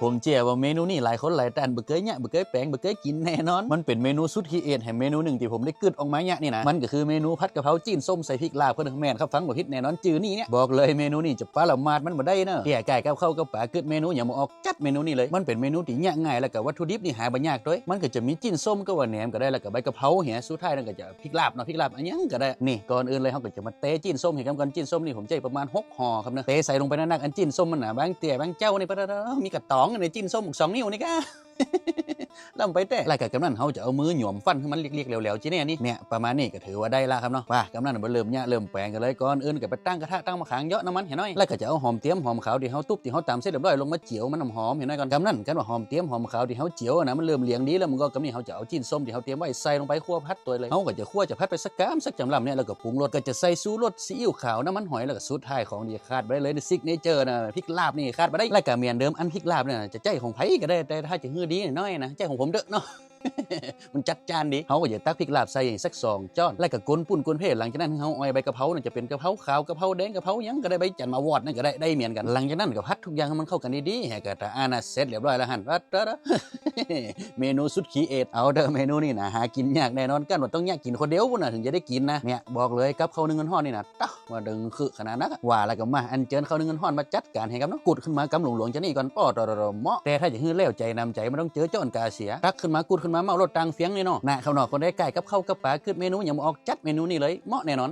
ຜົມເຊື່ອວ່າເມນູນີ້ຫຼາຍຄົນຫຼາຍທ່ານບໍ່ເຄີຍຍະ ບໍ່ເຄີຍແປງ ບໍ່ເຄີຍກິນແນ່ນອນ. ມັນເປັນເມນູສຸດຄຣີເອດແຫ່ງເມນູໜຶ່ງທີ່ຜົມໄດ້ກຶດອອກມາຍະນີ້ນະ. ມັນກໍຄືເມນູຜັດກະເພາຈີນສົ້ມໃສ່ພິກລາບ. ແມ່ນຄັບ ຟັງບໍ່ຜິດແນ່ນອນ ຈື່ນີ້ເນຍ. ບອກເລີຍເມນູນີ້ຈະປະລະໝາດມັນບໍ່ໄດ້ເນາະ. ເກຍກາຍກັບເຂົ້າກັບປາ ກຶດເມນູຫຍັງບໍ່ອອກ ຈັດເມນູນີ້ເລີຍ. ມັນເປັນເມນູທີ່ຍະງ່າຍ ແລ້ວກໍວັດຖຸດິບນີ້ຫາບໍ່ຍາກໂດຍ. ມັນກໍຈະມີຈີນສົ້ມ ກໍວ່າແໜມກໍໄດ້ ແລ້ວກໍໃບກະເພົາເຫຍ ສຸດທ້າຍນັ້ນກໍຈະພິກລາບເນາະ ພິກລາບອັນຫຍັງກໍໄດ້. ນີ້ ກ່ອນອື່ນເລີຍເຮົາກໍຈະມາເຕະຈີນສົ້ມໃຫ້ກັນກ່ອນ. ຈີນສົ້ມນີ້ຜົມໃຊ້ປະມານຫົກຫໍ່ຄັບເນາະ. ເຕະໃສ່ລົງໄປໜັກໆ ອັນຈີນສົ້ມມັນນະ ບາງເທື່ອບາງເຈົ້ານີ້ ປະດາ ມີກະຕອງໃນຈີນສົ້ມສອງນິ້ວນີ້ກະ ລ້ຳໄປແທ້. ແລ້ວກໍກຳນັ້ນເຮົາຈະເອົາມືຫຍວມຟັນໃຫ້ມັນລຽກໆ ແຫຼວໆ ຈີແນ່ນີ້. ເນຍ ປະມານນີ້ກໍຖືວ່າໄດ້ລະຄັບເນາະ. ວ່າ ກຳນັ້ນມາເລີ່ມຍະເລີ່ມແປງກັນເລີຍ. ກ່ອນອື່ນກໍໄປຕັ້ງກະທະ ຕັ້ງໝາກຂາງ ເຍາະນ້ຳມັນໃຫ້ໜ້ອຍ ແລ້ວກໍຈະເອົາຫອມຕຽມຫອມຂາວທີ່ເຮົາຕຸບ ທີ່ເຮົາຕຳເສັດຮຽບຮ້ອຍ ລົງມາຈຽວມັນຫອມໆ ໃຫ້ໜ້ອຍກ່ອນ. ກຳນັ້ນ ຄັນວ່າຫອມຕຽມຫອມຂາວທີ່ເຮົາຈຽວຫັ້ນນະ ມັນເລີ່ມຫຼຽງດີແລ້ວ ມັນກໍ ກຳນີ້ເຮົາຈະເອົາຈີນສົ້ມທີ່ເຮົາຕຽມໄວ້ໃສ່ລົງໄປ ຂົ້ວຜັດຕົວເລີຍ. ເຮົາກໍຈະຂົ້ວຈະຜັດໄປສັກກາມສັກຈຳລຳເນຍ ແລ້ວກໍປຸງລົດ ກໍຈະໃສ່ຊູລົດ ຊີອິ້ວຂາວ ນ້ຳມັນຫອຍ ແລ້ວກໍສຸດທ້າຍຂອງທີ່ຂາດບໍ່ໄດ້ເລີຍ ຊິກເນເຈີນະ ພິກລາບນີ້ຂາດບໍ່ໄດ້. ແລ້ວກໍແມ່ນເດີມ ອັນພິກລາບນີ້ນະ ຈະໃຊ້ຂອງໃຜກໍໄດ້ ແຕ່ຖ້າຈະໃຫ້ດີໜ້ອຍນະ ໃຊ້ຂອງຜົມເດີເນາະ ມັນຈັດຈ້ານດີ. ເຮົາກໍຈະຕັກພິກລາບໃສ່ສັກສອງຊ້ອນ ແລ້ວກໍກົນປຸ້ນກົນເພ. ຫຼັງຈາກນັ້ນເຮົາເອົາໃບກະເພົານະ ຈະເປັນກະເພົາຂາວ ກະເພົາແດງ ກະເພົາຫຍັງກໍໄດ້ ໃບຈັນໝາວອດນັ້ນກໍໄດ້ ໄດ້ເໝືອນກັນ. ຫລັງຈາກນັ້ນກໍຜັດທຸກຢ່າງໃຫ້ມັນເຂົ້າກັນດີໆ ໃຫ້ກະຕາອານະ ເສັດຮຽບຮ້ອຍແລ້ວຫັ້ນ. ປະດາ ເມນູສຸດຄຣີເອດ ເອົາເດີ ເມນູນີ້ນະ ຫາກິນຍາກແນ່ນອນ ກັນວ່າຕ້ອງຍາກກິນຄົນດຽວພຸ້ນນະ ເຖິງຈະໄດ້ກິນນະ. ເນຍ ບອກເລີຍກັບເຂົ້າໜຶ່ງຮ້ອນໆນີ້ນະ ຕະ ວ່າດຶງຄືຂະໜາດນັ້ນ ວ່າແລ້ວກໍມາ ອັນເຈີນເຂົ້າໜຶ່ງຮ້ອນໆມາຈັດການໃຫ້ກັນເນາະ. ກຸດຂຶ້ນມາກຳຫຼວງໆຈັ່ງນີ້ກ່ອນ ປໍ ເໝາະ. ແຕ່ຖ້າຈະໃຫ້ແລ້ວໃຈນຳໃຈ ມັນຕ້ອງເຈີຈ້ອນກາເສຍ ຕັກຂຶ້ນມາ ກຸດຂຶ້ນມາ ເມົາລົດຕ່າງຟຽງນີ້ເນາະ. ນະ ເຂົາເນາະ ຄົນໃດກາຍກັບເຂົ້າກັບປາ ກຶດເມນູຫຍັງບໍ່ອອກ ຈັດເມນູນີ້ເລີຍ ເໝາະແນ່ນອນ.